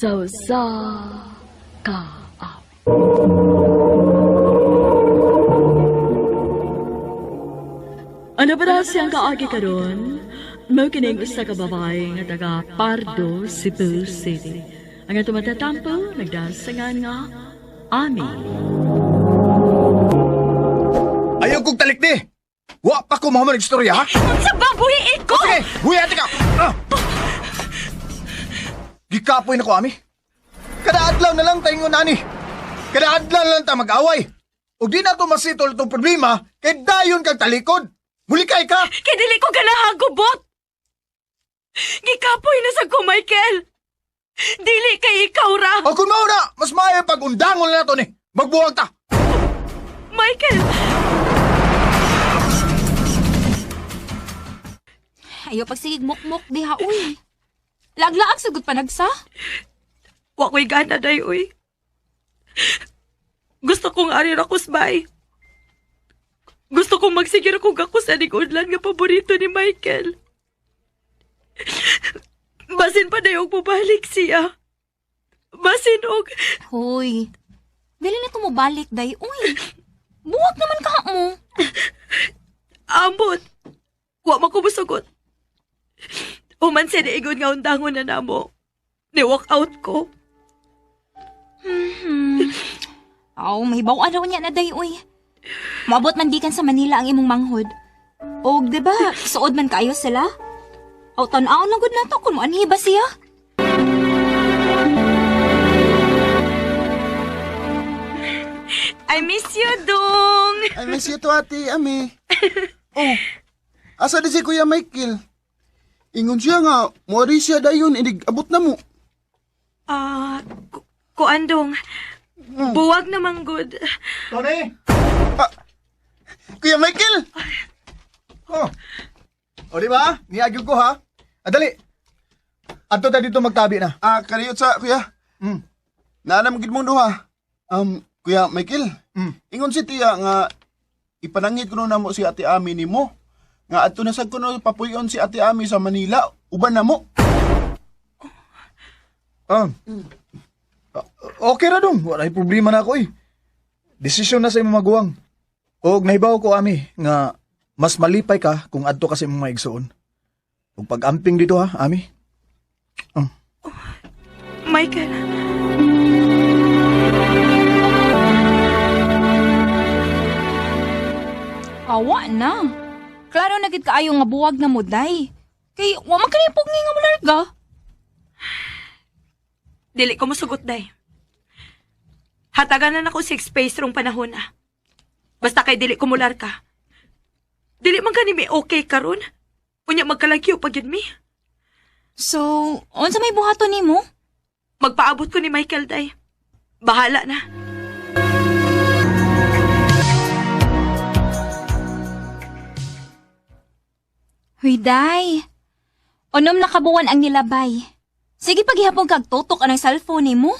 Sa usa ka awit. Ano ba na siyang kaagi karon? Mao kining usa ka babae nga taga Pardo, Cebu City. Ang atong matatampo, nagdasangan nga Ami. Ayaw kong talikdi! Wa pa ko mahuman istorya, ha? Sa babuhi ko! Sige, buhi ate ka! Ah! Gikapoy na ko, Ami. Kada adlaw na lang tayong nani. Kada adlaw na lang ta mag-away. O di na to masitol itong problema, kay dayon kang talikod. Mulikay ka! Kay dili ko ganahan gubot! Gikapoy na sa ko, Michael! Dili kay ikaw ra! O kung mauna, mas maayo pag undangon na to ni. Magbuwag ta! Michael! Ayaw pagsigig mukmok diha, uy. Laglaag sagot panagsa. Wa ko'y gana day, uy. Gusto kong ari ra kusbay. Gusto kong magsigir akong gakus aning unlan nga paborito ni Michael. Basin pa dayon mobalik siya. Basin og Hoy, dili na tumubalik, day, uy. Buwag naman ka mo. Ambot. Wa man ko musugot. Human siya niingon nga undangon na namo. Ni walk out ko. Aw, may baw raw niya na, day, uy. Moabot man gikan sa Manila ang imong manghod. Og, di ba, suod man kaayo sila? Aw, tan-aw lang gud nato kung moanhi ba siya. I miss you, Dong. I miss you to, Ate Ami. Oh, asa di si Kuya Michael? Ingon siya nga, muari siya dayon, inig abot na mo. Ah, kuan dong. Buwag naman good. Tony! Ah, Kuya Michael! Oh. O di ba? Niagyo ko ha. Adali. Adto ta dito magtabi na. Ah, kaniyot sa, Kuya. Naanam gid mong duha. Kuya Michael, ingon si Tia nga, ipanangit kuno na mo si Ate Ami nimo. Nga adto na sad kuno papuyon si Ate Ami sa Manila, uban na mo. Ah. Okay ra dong. Wala problema na ako eh. Desisyon na sa imong maguwang. Og nahibaw ko Ami nga mas malipay ka kung adto ka sa imong maigsoon. Ug pag-amping dito ha, Ami. Michael. Awa na. Klaro na gid kaayo nga buwag na mo, day. Kay, wa man kanipog nga mo larga. Dili ko musugot, day. Hatagan na nako 6 space rong panahon ah. Basta kay dili ko mular ka. Dili man kani mi okay karon. Unya magkalagyo pa gyud mi. So, unsa may buhaton nimo? Magpaabot ko ni Michael, day. Bahala na. Huy, day. Unom na kabuwan ang nilabay. Sige paghihapon kag tutok anang cellphone nimo.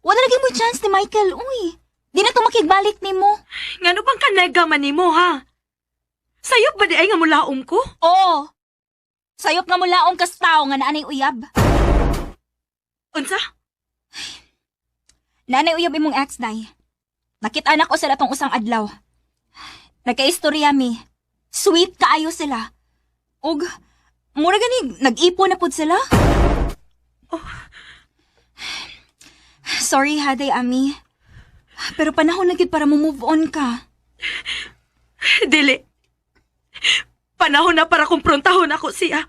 Wala lagi mo chance ni Michael, uy. Di na to makigbalik nimo. Ngano bang kanega man nimo ha? Sayop ba di ay nga mulaom ko? Oo. Sayop nga mulaom kas tao nga naanay uyab. Unsa? Naanay uyab imong ex, day. Nakita na ko sila tong usang adlaw. Nagkaistorya mi. Sweet kaayo sila. Og, mura gani, nag-ipo na pud sila. Oh. Sorry, Haday, Ami. Pero panahon na gid para mo move on ka. Dili. Panahon na para kumprontahon ako siya.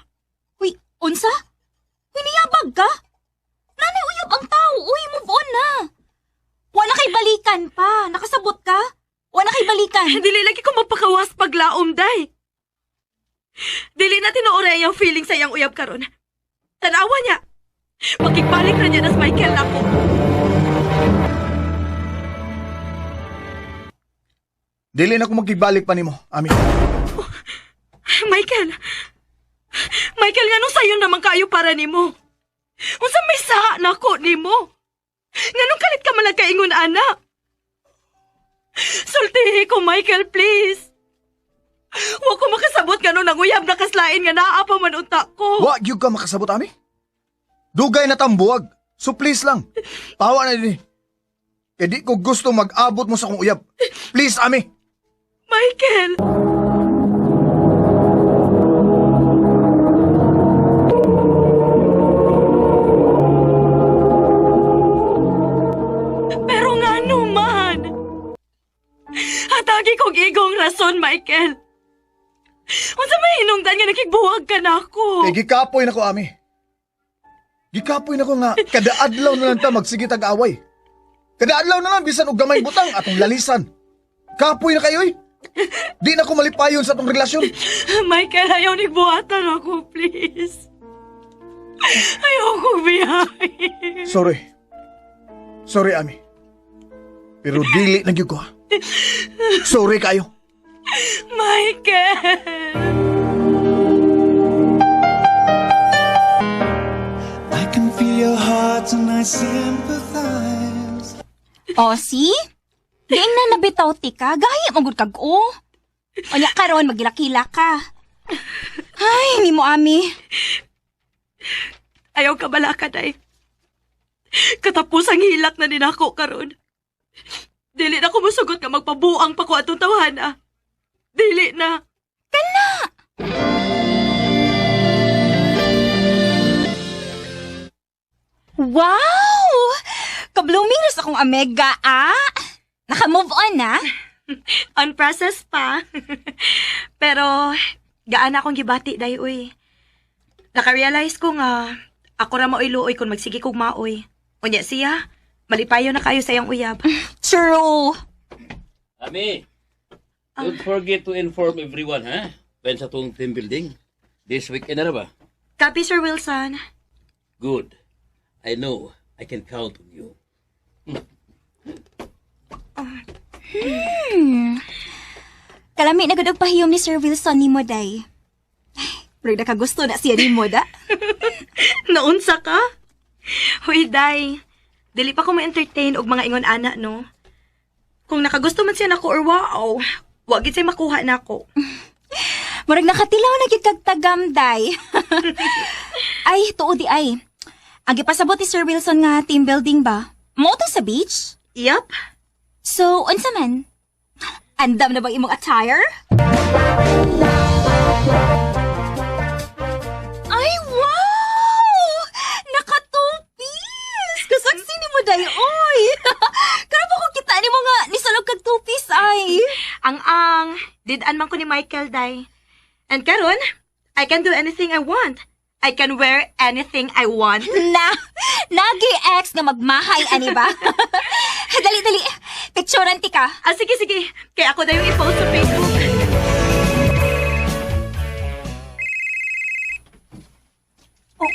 Uy, unsa? Uy, niyabag ka? Nanay, uyab ang tao. Uy, move on na. Wala kay balikan pa. Nakasabot ka? Wala kay balikan. Dili lagi ko mapakawas paglaom, day. Dili na tinuoray ang feeling sa iyang uyab karon. Tanawa niya. Makigbalik na niya nas Michael nako. Dili na ko magkigbalik pa nimo, Ami. Oh, Michael. Michael, nganong sayo naman kayo para nimo? Unsa may saha nako nimo? Nganong kalit ka man nagkaingon ana? Sultihi ko, Michael, please. Wa ko makasabot nganong nanguyab na kaslain nga naa pa man unta ko. Wa gyud ka makasabot, Ami. Dugay na tambuwag. So please lang, pahawa na dinhi. Kay di ko gusto mag-abot mo sa akong uyab. Please, Ami. Michael! Pero nga naman! Hatagi kog igong rason, Michael! Unsa may hinungdan nga nakigbuwag ka na ako? Kay gikapoy na ko, Ami. Gikapoy na ko nga, kada adlaw na lang ta magsige tag-away. Kada adlaw na lang, bisan og gamay butang atong lalisan. Kapoy na kayo, eh. Di na ko malipayon sa atong relasyon. Michael, ayaw ni buhatan ako, please. Ayaw ko biyahe. Sorry. Sorry, Ami. Pero dili na gyud ko, ha. Sorry kayo. Michael! I can feel your heart and I sympathize. O, see? Diin na nabitaw ti ka, gahi mo gud kag o. Unya karon magilakila ka. Ay, nimo Ami. Ayaw ka balaka, day. Katapos ang hilak na ninako karon. Dili na ko musugot nga magpabuang pa ko atong tawhana. Dili na. Wow! Kablooming ras akong amega, ah! Naka-move on na? On process pa. Pero, gaan akong gibati, day, uy. Naka-realize ko nga, ako ra maoy luoy kung magsige kog maoy. Unya siya, malipayo na kayo sa iyang uyab. True. Ami, don't forget to inform everyone, ha? When sa tong team building. This weekend na ba? Copy, Sir Wilson. Good. I know I can count on you. Kalami na gud og pahiyom ni Sir Wilson nimo day. Ay, murag nakagusto na siya nimo da. Naunsa ka? Hoy, day. Dili pa ko ma-entertain og mga ingon ana, no? Kung nakagusto man siya nako or wow, wa gid siya makuha nako. Murag nakatilaw na gyud kag tagam day. Ay, tuod di ay. Ang gipasabot ni Sir Wilson nga team building ba? Mo to sa beach? Yup. So, unsa man? Andam na bang imong attire? Ay, wow! Naka-two-piece! Kasaksi ni mo, day, oy! Karap ako kita ni mo nga, nisulog kag two-piece, ay! Ang did-an man ko ni Michael, day. And karon, I can do anything I want. I can wear anything I want. Na, nagi ex nga magmahay, ani ba? Dali, dali. Picturean ti ka. Ah, sige, sige. Kaya ako na yung i-post sa Facebook. Oh.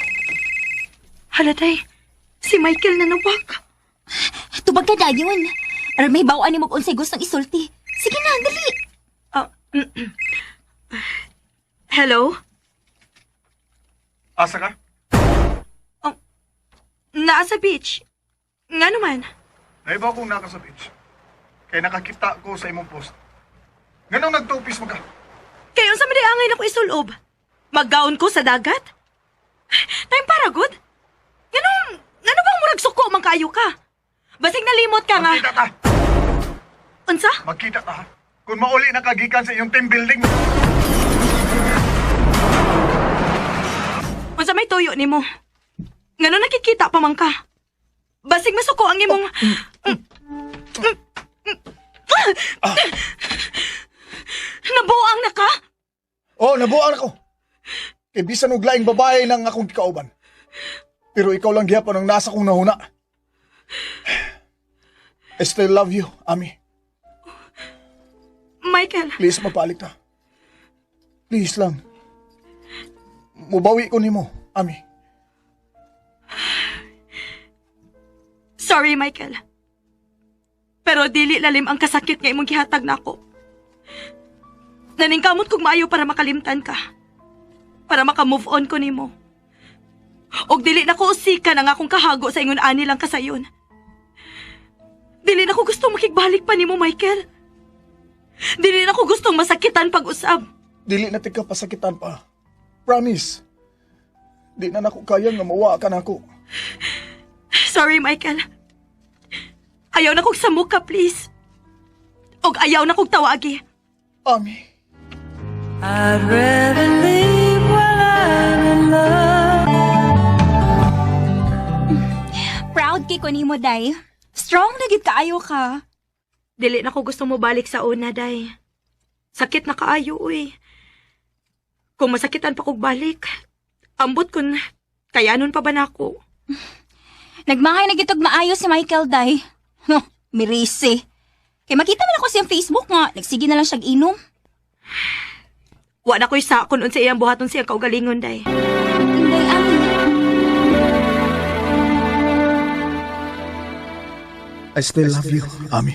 Hala, day. Si Michael na nawak. Tubag ka dayon. Aron may bawaan ni mo kung unsay gustong isulti. Sige na, dali. Ah, Hello? Asa ka? Naa sa beach. Nga naman. Naiba kong naka sa beach. Kay nakakita ko sa imong post. Nganong nagtupis mo ka? Kayo sa madiangay na ko isulob. Maggaon ko sa dagat? Time para good? Ganun, ngano bang murag suko man kayo ka? Basig nalimot ka nga. Magkita ta! Unsa? Magkita ta, ha? Kung mauli na kagikan sa iyong team building. Unsa may tuyo nimo? Ngano nakikita pa man ka? Basig masuko ang imong. Nabuang na ka? Oh, nabuang ako. Kay bisan og laing babae nang akong gikauban. Pero ikaw lang gihapon ang nasa kong nahuna. I still love you, Ami. Michael, Please, mapalik ta. Please lang. Mubawi ko nimo, Ami. Sorry, Michael. Pero dili lalim ang kasakit nga imong gihatag nako. Naningkamot kog maayo para makalimtan ka. Para maka-move on ko nimo. Og dili na ko usikan ang akong kahago sa ingon ani lang kasayon. Dili na ko gusto makigbalik pa nimo, Michael. Dili na ko gustong masakitan pag-usab. Dili na tika pasakitan pa. Promise. Di na nako kaya nga mawa ka nako. Sorry, Michael. Ayaw na kong samok ka, please. Og ayaw na kong tawagi. Ami. I'd rather leave while I'm in love. Proud kay ko nimo, Day. Strong na gid kaayo ka. Dili na ko gusto mo balik sa una, Day. Sakit na kaayo, uy. Kung masakitan pa kog balik, ambot kun kayanon pa ba nako? Nagmahay na gitog maayo si Michael, Day. Huh, mirise. Kay makita man ako siyang Facebook nga, nagsige na lang siyang inom. Wa na ko'y sakon unsa iyang buhaton siyang kaugalingon, Day. Inday, Ami. I still love you, Ami.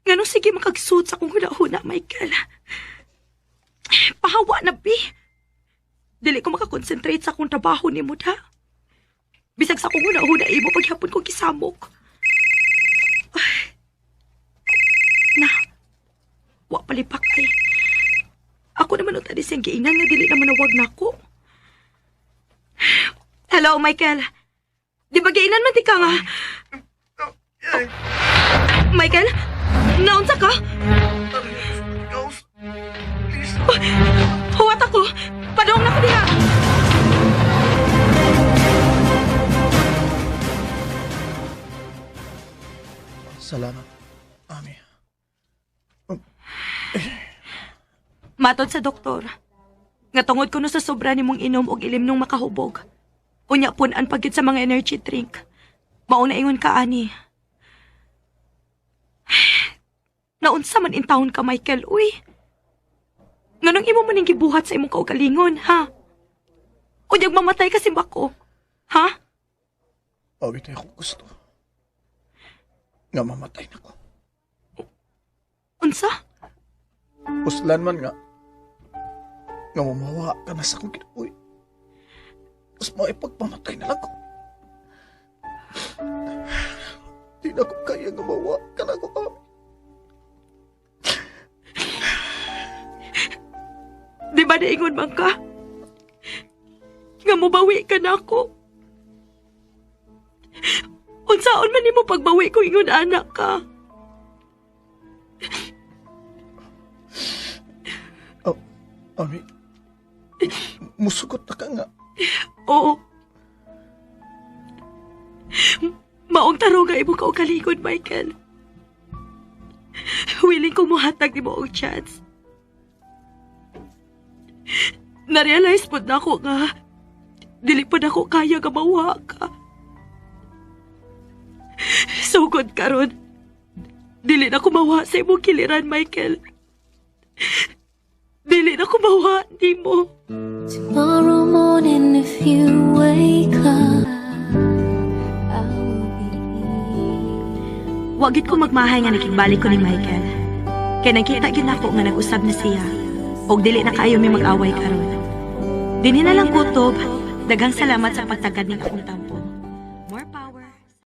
Ngano sige makagsuot sa akong huna-huna, Michael. Pahawa na, bi. Dili ko makakonsentrate sa akong trabaho ni mo, da. Bisag sa akong huna-huna, imo paghapon ko gisamok. Ay. Na, wa palipak ay. Ako naman unta di siyang giingnan nga dili na manawag nako. Hello, Michael. Di ba giinan man di ka nga? Michael? Naunsa ka? Huwat ako! Padong na ko diha! Salamat, Ami. Matod sa doktor. Nga tungod kuno sa sobra nimong inom og ilim nung makahubog. Unya pun-an pagid sa mga energy drink. Mao na ingon ka ani. Naunsa man in town ka, Michael, uy. Nganong imo man ning gibuhat sa imong kaugalingon, ha? Unyag mamatay ka simbako, ha? Awit ako gusto. Nga mamatay na ko. Unsa? Uslan man nga. Nga mamawa ka na sa akong kinabuhi. Mas maipagpamatay na lang ko. Di na ko kaya nga mawa ka na ko, Ami. Di ba naingon man ka? Nga mobawi ka na ako. Unsaon man nimo pagbawi ko ingon anak ka? Oh, Ami, musugot na ka nga. Oo. Maong tarong nga imong kaugalingon, Michael. Willing kong muhatag nimo og chance. Na-realize pod na ako nga dili pod ako kaya nga mawa ka. Sugod karon. Dili na ko mawa sa imong kiliran, Michael. Dili na ko mawa nimo. Tomorrow morning, if you wake up, I will be here. Wa gid ko magmahay nga nakigbalik ko ni Michael. Kay nakita gyud nako nga nag-usab na siya. Og dili na kaayo mi mag-away karon. Dinhi na lang kutob. Daghang salamat sa pagtagad ning akong tampo.